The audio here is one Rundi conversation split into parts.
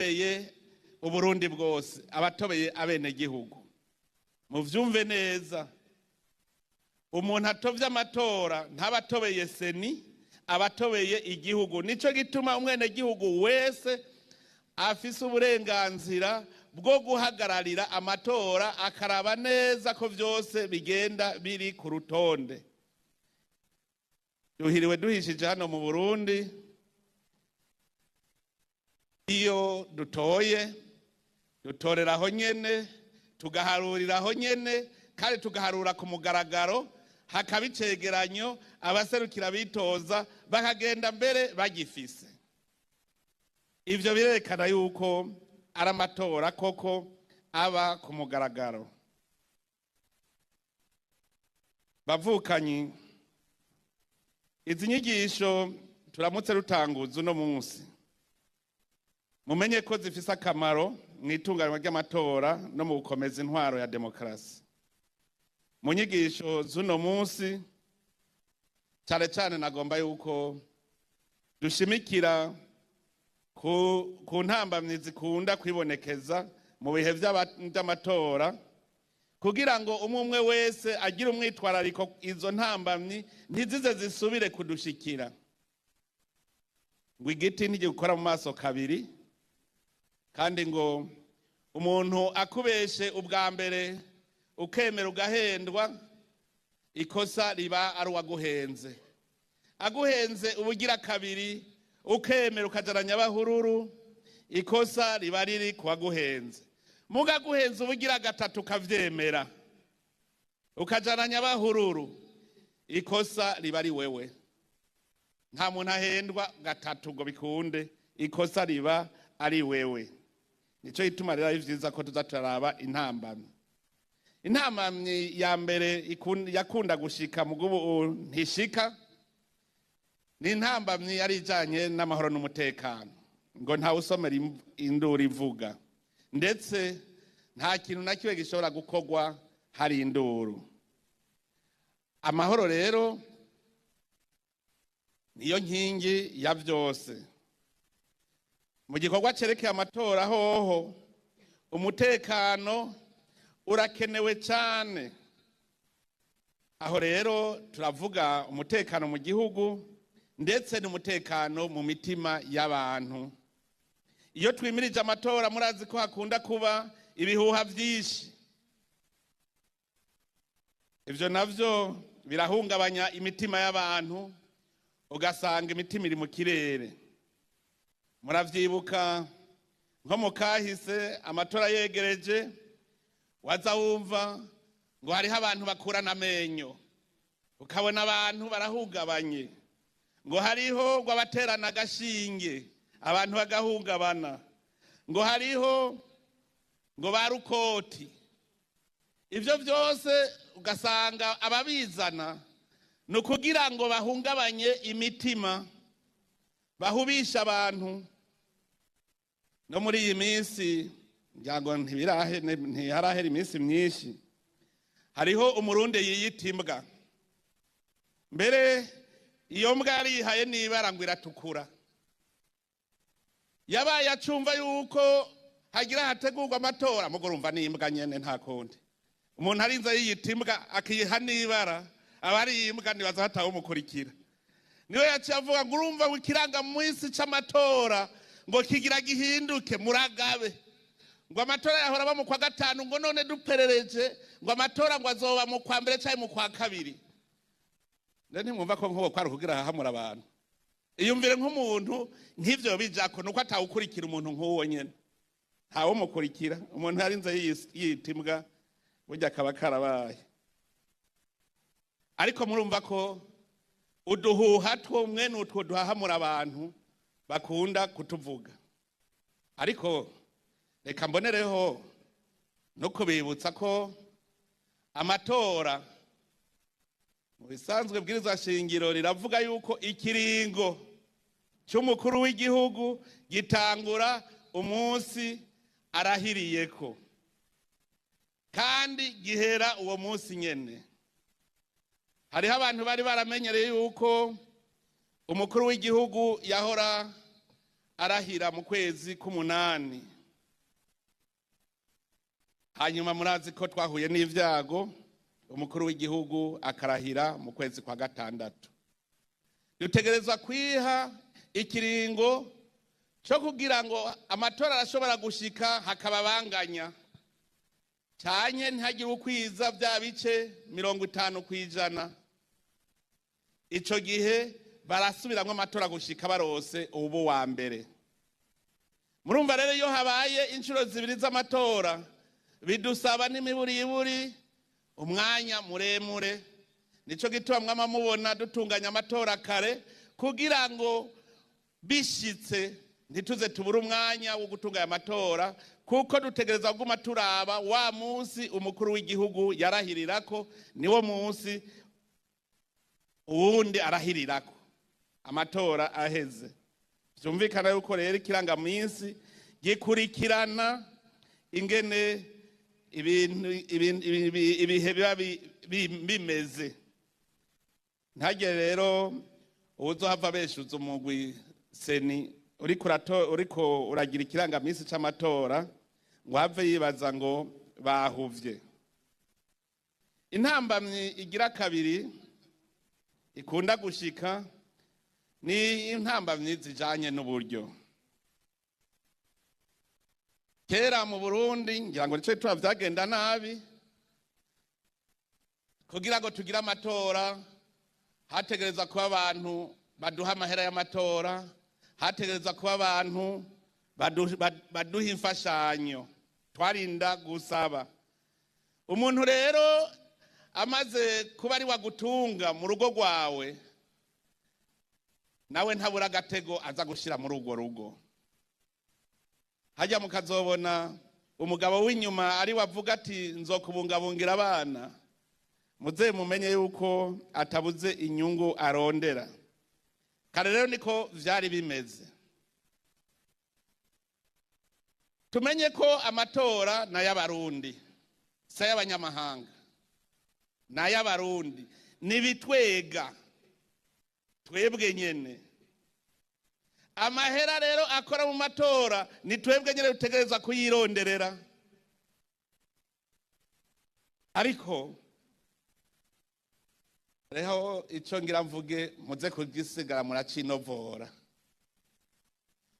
Abatobeye Uburundi bwose, abatobeye abenegihugu. Muvyumve neza, umuntu atovye amatora ntabatobeye CENI, abatobeye igihugu. Nico gituma umwenegihugu wese afise uburenganzira bwo guhagararira amatora, akaraba neza ko vyose bigenda biri ku rutonde. Duhiriwe duhishije hano mu Burundi. Iyo dutoye, dutorera aho nyene, tugaharurira aho nyene, kandi tugaharura ku mugaragaro, hakaba icegeranyo, abaserukira bitoza bakagenda mbere bagifise. Ivyo birerekana yuko ari amatora koko aba ku mugaragaro. Bavukanyi, izi nyigisho turamutse rutanguza uno munsi, mumenye ko zifise akamaro mu itunganywa ry'amatora no mu gukomeza intwaro ya demokarasi. Mu nyigisho z'uno munsi, cyane cyane nagomba yuko dushimikira ku ntambamyi zikunda kwibonekeza mu bihe vy'amatora, kugira ngo umwe umwe wese agire umwitwarariko, izo ntambamyi ntizize zisubire kudushikira. Ngo igiti ntigikora mu maso kabiri, kandi ngo umuntu akubeshe ubwa mbere ukemera ugahendwa, ikosa riba ari uwaguhenze. Aguhenze ubugira kabiri ukemera ukajana nyabahururu, ikosa riba riri kuwaguhenze. Muga aguhenze ubugira gatatu ukavyemera ukajana nyabahururu, ikosa riba ari wewe. Nta muntu ahendwa gatatu ngo bikunde, ikosa riba ari wewe. Nico gituma rero ari vyiza ko tuza turaraba intambamyi. Intambamyi ya mbere yakunda gushika, mugubu ntishika, ni intambamyi yari ijanye n'amahoro n'umutekano. Ngo ntawe usomera induru ivuga, ndetse nta kintu na kimwe gishobora gukorwa hari induru. Amahoro rero niyo nkingi ya vyose. Mu gikorwa cerekeye amatora hoho, umutekano urakenewe cyane. Aho rero turavuga umutekano mu gihugu, ndetse n'umutekano mu mitima y'abantu. Iyo twimirije amatora, murazi ko hakunda kuba ibihuha vyinshi. Ivyo navyo birahungabanya imitima y'abantu, ugasanga imitima iri mu kirere. Muravyibuka nko mu kahise, amatora yegereje, waza wumva ngo hariho abantu bakurana amenyo, ukabona abantu barahungabanye, ngo hariho ngo abaterana agashinge, abantu bagahungabana, ngo hariho ngo ba rukoti. Ivyo vyose ugasanga ababizana ni ukugira ngo bahungabanye imitima, bahubishe abantu. No muri iyi minsi, ngira ngo ntiharahera iminsi myinshi, hariho Umurundi yiyita imbwa. Mbere iyo mbwa yarihaye n'ibara, ngo iratukura. Yabaye acumva yuko hagira hategurwa amatora. Mugo urumva n'imbwa nyene, nta kundi. Umuntu arinze yiyita imbwa, akiyiha n'ibara, aba ari imbwa, nibaza hatawumukurikira. Niwe yaciye avuga ngo urumva ngo ikirangaminsi c'amatora ngo kigira gihinduke, muragabe, ngo amatora yahora aba mu kwa gatanu, ngo none duperereje, ngo amatora ngo azoba mu kwa mbere canke mu kwa kabiri. Rero ntimwumva ko nk'uko kwari ukugira hahamura abantu? Iyumvire nk'umuntu nk'ivyo bijako, nuko atawukurikira. Umuntu nk'uwo nyene ntawumukurikira. Umuntu yarinze yita imbwa, burya akaba karabaye. Ariko murumva ko uduhuha twumwe n'utwo duhahamura abantu bakunda kutuvuga. Ariko reka mbonereho no kubibutsa ko amatora mu bisanzwe, bwirizwa shingiro riravuga yuko ikiringo cy'umukuru w'igihugu gitangura umunsi arahiriyeko, kandi gihera uwo munsi nyene. Hariho abantu bari baramenyereye yuko umukuru w'igihugu yahora arahira mu kwezi k'umunani. Hanyuma murazi ko twahuye n'ivyago, umukuru w'igihugu akarahira mu kwezi kwa gatandatu. Dutegerezwa kwiha ikiringo cyo kugira ngo amatora arashobora gushika hakaba banganya cyanye, ntihagire ukwiza bya bice 50%. Ico gihe barasubiramwo amatora gushika barose ubu wa mbere. Murumva rero, iyo habaye inshuro zibiri z'amatora bidusaba n'imiburiburi umwanya muremure. Nico gituma mwama mubona dutunganya amatora kare, kugira ngo bishitse ntituze tubure umwanya wo gutunganya amatora, kuko dutegereza kuguma turaba wa munsi umukuru w'igihugu yarahirirako, niwo munsi uwundi arahirirako amatora aheze. Vyumvikana yuko rero ikirangaminsi gikurikirana ingene ibintu ibihe biba bimeze. Ntagere rero uwuzohava abeshuza umugwi CENI uriko uragira ikirangaminsi c'amatora ngo have yibaza ngo bahuvye. Intambamyi igira kabiri ikunda gushika ni intambamyi zijanye n'uburyo. Kera mu Burundi, ngira ngo nico gituma vyagenda nabi, kugira ngo tugire amatora hategereza kuba abantu baduha amahera y'amatora, hategereza kuba abantu baduha imfashanyo, twarinda gusaba. Umuntu rero amaze kuba ari wagutunga mu rugo rwawe, nawe ntabura agatego aza gushira muri urwo rugo. Hajya mukazobona umugabo w'inyuma ari wavuga ati nzokubungabungira abana, muze mumenye yuko atabuze inyungu arondera. Kare rero niko vyari bimeze. Tumenye ko amatora n'ay'Abarundi, si ay'abanyamahanga, n'ay'Abarundi, nibitwega twebwe nyene. Amahera rero akora mu matora ni twebwe nyene dutegereza kuyironderera. Ariko reho ico ngira mvuge muze kugisigara muracinovora.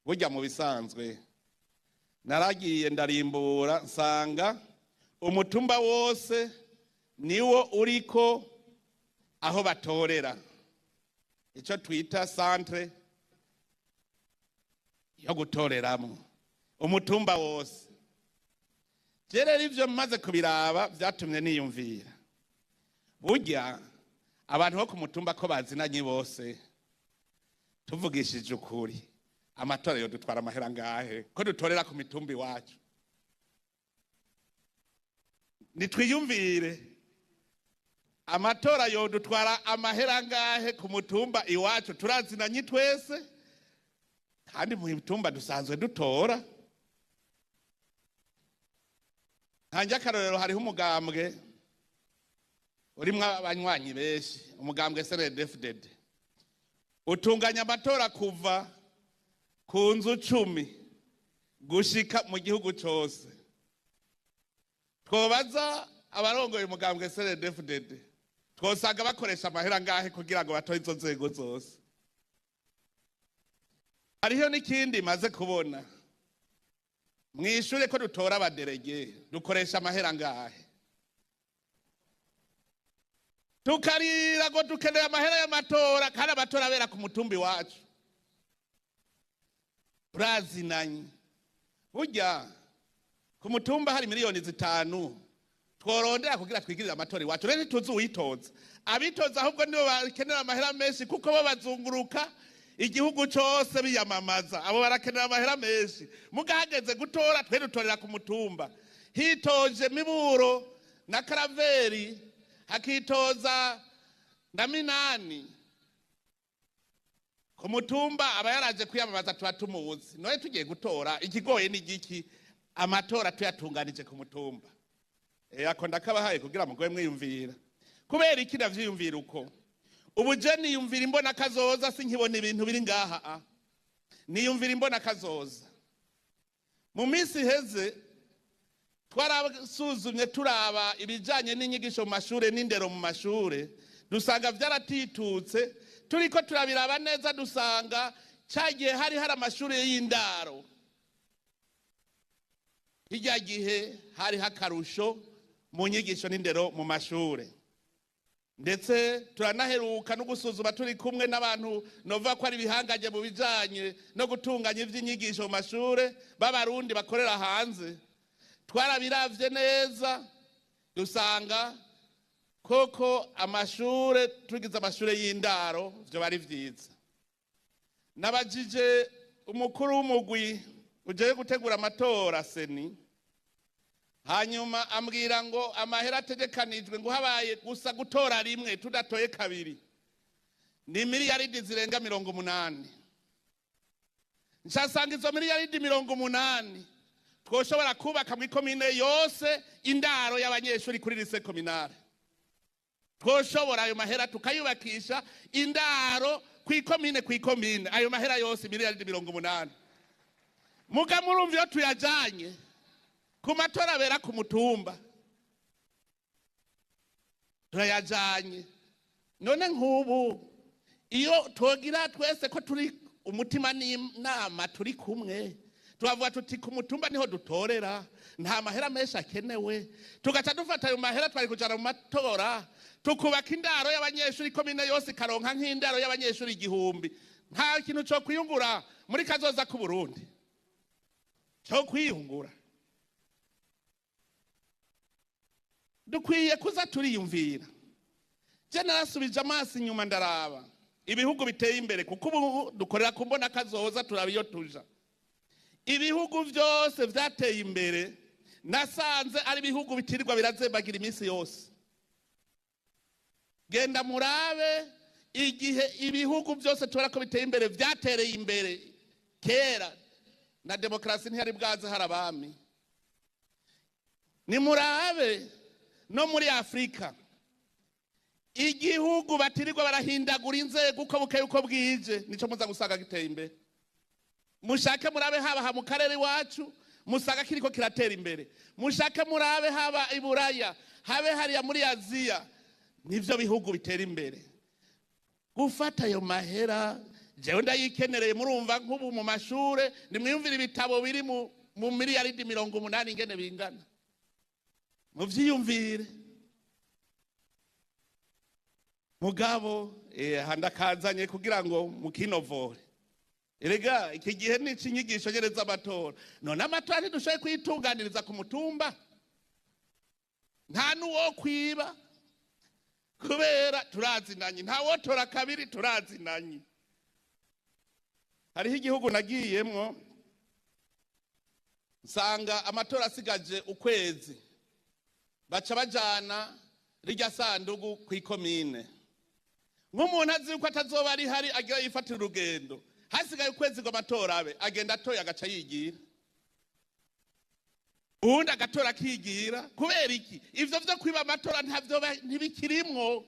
Burya mu bisanzwe naragiye ndarimbura nsanga umutumba wose niwo uriko aho batorera, ico twita centre yo gutoreramo, umutumba wose. Je rero ivyo maze kubiraba vyatumye niyumvira, burya abantu bo ku mutumba ko bazinanye bose, tuvugishije ukuri, amatora yo dutwara amahera ngahe ko dutorera ku mitumba iwacu? Nitwiyumvire, amatora yo dutwara amahera ngahe ku mutumba iwacu? Turazinanye twese kandi mu mitumba dusanzwe dutora. Ntange akarorero, hariho umugambwe urimwo abanywanyi benshi, umugambwe CNDD-FDD, utunganya amatora kuva ku nzu 10 gushika mu gihugu cose. Twobaza abarongoye umugambwe CNDD-FDD, twosanga bakoresha amahera ngahe kugira ngo batore izo nzego zose? Hariho n'ikindi maze kubona, mwishure ko dutora abaderege dukoresha amahera ngahe? Tukarira ngo dukeneye amahera y'amatora kandi amatora abera ku mutumbi wacu. Turazinanye. Burya ku mutumba hari 5 miliyoni tworondera kugira twigirire amatora iwacu. Rero ntituzi uwitoza, abitoza ahubwo nibo bakenera amahera menshi, kuko bo bazunguruka igihugu cose biyamamaza, abo barakenera amahera menshi. Mugahageze gutora twe dutorera ku mutumba, hitoje Miburo na Karaveri, hakitoza na Minani ku mutumba, aba yaraje kwiyamamaza tuba tumuzi. None tugiye gutora ikigoye ni igiki? Amatora tuyatunganije ku mutumba. Ako ndakabahaye kugira mugoye mwiyumvira. Kubera iki ndavyiyumvira uko? Ubu je niyumvira imbona kazoza, sinkibona ibintu biri ngaha. Niyumvira imbona kazoza. Mu minsi iheze twarasuzumye, turaba ibijanye n'inyigisho mu mashure n'indero mu mashure, dusanga vyaratitutse. Turiko turabiraba neza, dusanga cagihe hari amashure y'indaro, hirya gihe hari hakarusho mu nyigisho n'indero mu mashure. Ndetse turanaheruka no gusuzuma turi kumwe n'abantu nova ko ari ibihangange mu bijanye no gutunganya ivy'inyigisho mu mashure b'Abarundi bakorera hanze. Twarabiravye neza, dusanga koko amashure, tugize amashure y'indaro, vyo bari vyiza. Nabajije umukuru w'umugwi ujeje gutegura amatora, CENI, hanyuma ambwira ngo amahera ategekanijwe ngo habaye gusa gutora rimwe tudatoye kabiri ni miliyaridi zirenga 80. Nshasanga izo miliyaridi 80 twoshobora kubaka mu ikomine yose indaro y'abanyeshuri kuri lycée communale. Twoshobora ayo mahera tukayubakisha indaro kw'ikomine, kw'ikomine, ayo mahera yose miliyaridi 80. Muga murumva, iyo tuyajanye ku matora abera ku mutumba, turayajanye. None nk'ubu iyo twogira twese ko turi umutima n'inama, turi kumwe, turavuga tuti ku mutumba niho dutorera, nta mahera menshi akenewe, tugaca dufata ayo mahera twari kujana mu matora, tukubaka indaro y'abanyeshuri, komine yose ikaronka nk'indaro y'abanyeshuri 1000, nta kintu co kwiyungura muri kazoza k'Uburundi? Co kwiyungura. Dukwiye kuza turiyumvira. Je narasubije amaso inyuma, ndaraba ibihugu biteye imbere, kuko ubu dukorera ku mbona kazoza, turaba iyo tuja. Ibihugu vyose vyateye imbere nasanze ari ibihugu bitirirwa birazembagira iminsi yose. Genda murabe igihe ibihugu byose tubona ko biteye imbere vyatereye imbere kera, na demokarasi ntiyari bwaze, hari abami. Nimurabe no muri Afurika, igihugu batirirwa barahindagura inzego uko bukeye uko bwije, nico muza gusanga giteye imbere. Mushake murabe haba mu karere iwacu, musanga kiriko kiratera imbere. Mushake murabe haba i Buraya, habe hariya muri Aziya, nivyo bihugu bitera imbere. Gufata ayo mahera, jewe ndayikenereye. Murumva, nk'ubu mu mashure, nimwiyumvire ibitabo biri mu miliyaridi 80 ingene bingana, muvyiyumvire. Mugabo handakazanye kugira ngo mukinovore. Erega iki gihe ni icinyigisho nyene z'amatora. None amatora ntidushoboye kuyitunganiriza ku mutumba? Nta n'uwo kwiba kubera turazinanye, nta wotora kabiri, turazinanye. Hariho igihugu nagiyemwo, nsanga amatora asigaje ukwezi, baca bajana rirya sandugu kw'ikomine. Nk'umuntu azi yuko atazoba ari hari, agira yifatira urugendo, hasigaye ukwezi ngo amatora abe, agenda atoye, agaca yigira, uwundi agatora akigira. Kubera iki? Ivyo vyo kwiba amatora ntavyo, ntibikirimwo.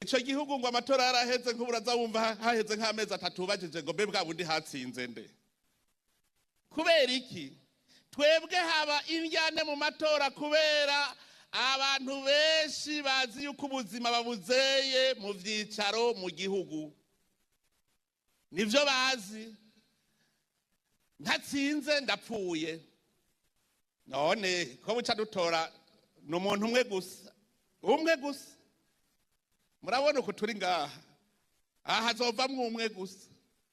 Ico gihugu ngo amatora yaraheze, nk'uburaza wumva haheze nk'amezi 3 ubajije ngo mbe bwa bundi hatsinze nde? Kubera iki twebwe haba indyane mu matora? Kubera abantu benshi bazi yuko ubuzima babuzeye mu vyicaro mu gihugu, nivyo bazi. Ntatsinze ndapfuye. None ko buca dutora ni umuntu umwe gusa, umwe gusa. Murabona uku turi ngaha, aha hazovamwo umwe gusa.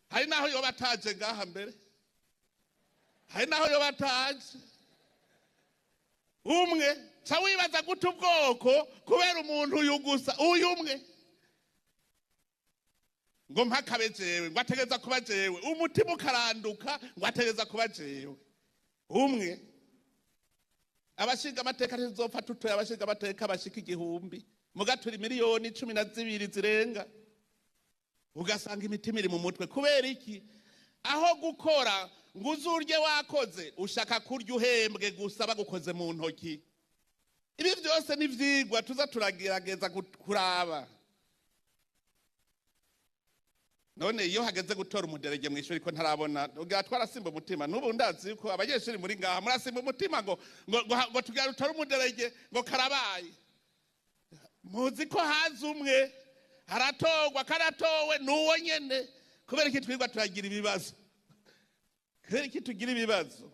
Hari naho yoba ataje ngaha mbere, hari naho yoba ataje. Umwe ca wibaza guta ubwoko kubera umuntu uyu gusa, uyu umwe, ngo mpakabe jewe, ngo ategeza kuba jewe, umutima ukaranduka ngo ategeza kuba jewe umwe. Abashinga amateka ntizopfa tutoye abashinga amateka bashika 1000, muga turi miliyoni 12 zirenga. Ugasanga imitima iri mu mutwe. Kubera iki? Aho gukora ngo uzurye wakoze, ushaka kurya uhembwe gusa, bagukoze mu ntoki. Ibi byose ni ivyigwa tuza turagerageza kuraba. None iyo hageze gutora umuderege mu ishuri, ko ntarabona ugira twarasimba umutima? N'ubu ndazi yuko abanyeshuri muri ngaha murasimba umutima ngo tugira dutore umuderege, ngo karabaye. Muzi ko haza umwe, aratorwa, karatowe n'uwo nyene. Kubera iki twirwa turagira ibibazo? Kubera iki tugira ibibazo?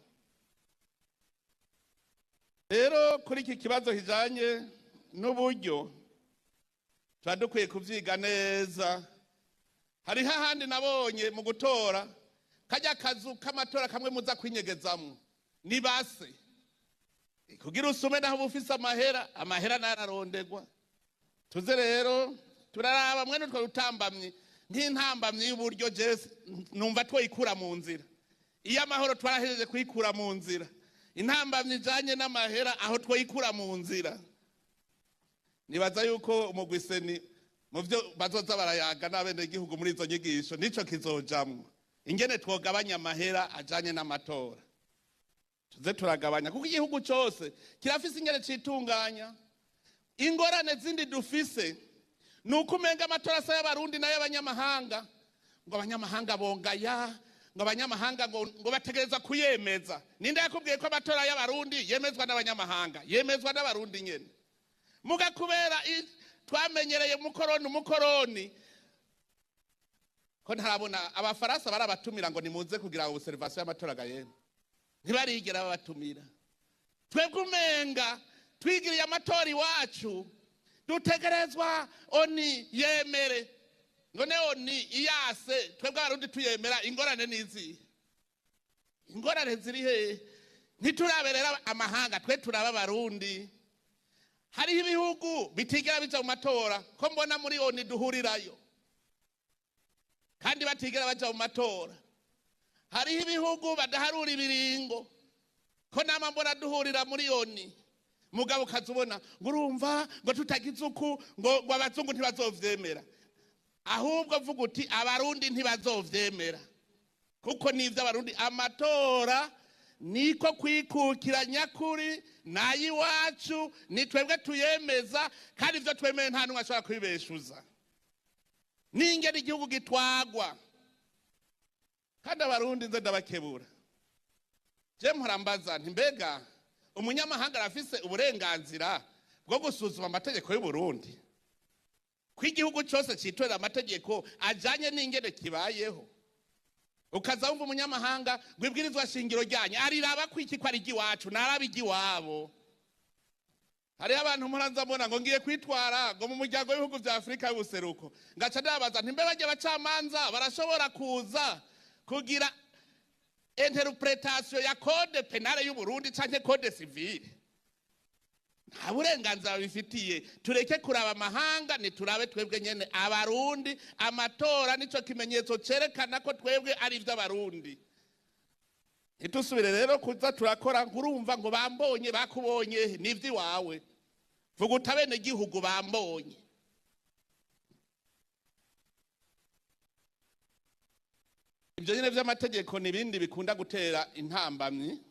Rero kuri iki kibazo kijanye n'uburyo, tuba dukwiye kuvyiga neza. Hariho ahandi nabonye mu gutora kajya kazu k'amatora kamwe muza kwinyegezamwo, ni base kugira usume naho uba ufise amahera. Amahera nararondegwa. Tuze rero turaraba mwene utwo rutambamyi, nk'intambamyi y'uburyo. Jese numva twoyikura mu nzira. Iyo amahoro twarahejeje kuyikura mu nzira, intambamyi ijanye n'amahera aho twoyikura mu nzira. Nibaza yuko umugwi CENI mu byo bazoza barayaga n'abenegihugu muri izo nyigisho, nico kizojamwo, ingene twogabanya amahera ajanye n'amatora. Tuze turagabanya, kuko igihugu cose kirafise ingene citunganya. Ingorane zindi dufise ni uko umenga amatora asa y'Abarundi n'ay'abanyamahanga, ngo abanyamahanga bongaya, ngo abanyamahanga ngo bategereza kuyemeza. Ninde yakubwiye ko amatora y'Abarundi yemezwa n'abanyamahanga? Yemezwa n'Abarundi nyene. Muga kubera twamenyereye umukoroni, umukoroni ko ntarabona Abafaransa barabatumira ngo nimuze kugira observation y'amatora gayene, ntibarigera babatumira. Twebwe umenga twigiriye amatora iwacu, dutegerezwa ONU yemere. None ONU iyase, twebwe Abarundi tuyemera, ingorane nizihe? Ingorane ziri hehe? Ntituraberera amahanga, twe turaba Abarundi. Hariho ibihugu bitigera bija mu matora, ko mbona muri ONU duhurirayo kandi batigera baja mu matora. Hariho ibihugu badaharura ibiringo, ko nama mbona duhurira muri ONU. Mugabo ukaza ubona ngo urumva ngo tutagize uku, ngo abazungu ntibazovyemera. Ahubwo vuga uti Abarundi ntibazovyemera, kuko nivyo Abarundi. Amatora niko kwikukira nyakuri, nayiwacu, ni twebwe tuyemeza, kandi ivyo twemeye nta n'umwe ashobora kubibeshuza. N'ingene igihugu gitwagwa. Kandi Abarundi nze ndabakebura, je mpora nti: mbega umunyamahanga arafise uburenganzira bwo gusuzuma amategeko y'u Burundi, ko igihugu cyose citorera amategeko ajanye n'ingene kibayeho? Ukaza wumva umunyamahanga ngo ibwirizwa shingiro ryanyu ariraba ko iki, ko ari iry'iwacu, naraba iry'iwabo. Hariho abantu mpora mbona ngo ngiye kwitwara ngo mu Muryango w'Ibihugu vya Afurika y'Ubuseruko. Ngaca ndabaza nti: mbe barya abacamanza barashobora kuza kugira interprétation ya code pénal y'u Burundi canke code civil? Nta burenganzira babifitiye. Tureke kuraba amahanga, niturabe twebwe nyene Abarundi. Amatora nico kimenyetso cerekana ko twebwe ari ivy'Abarundi. Ntitusubire rero kuza turakora nkurumva ngo bambonye, bakubonye, n'ivy'iwawe. Vuga uti abenegihugu bambonye. Ibyo nyine vy'amategeko n'ibindi bikunda gutera intambamyi.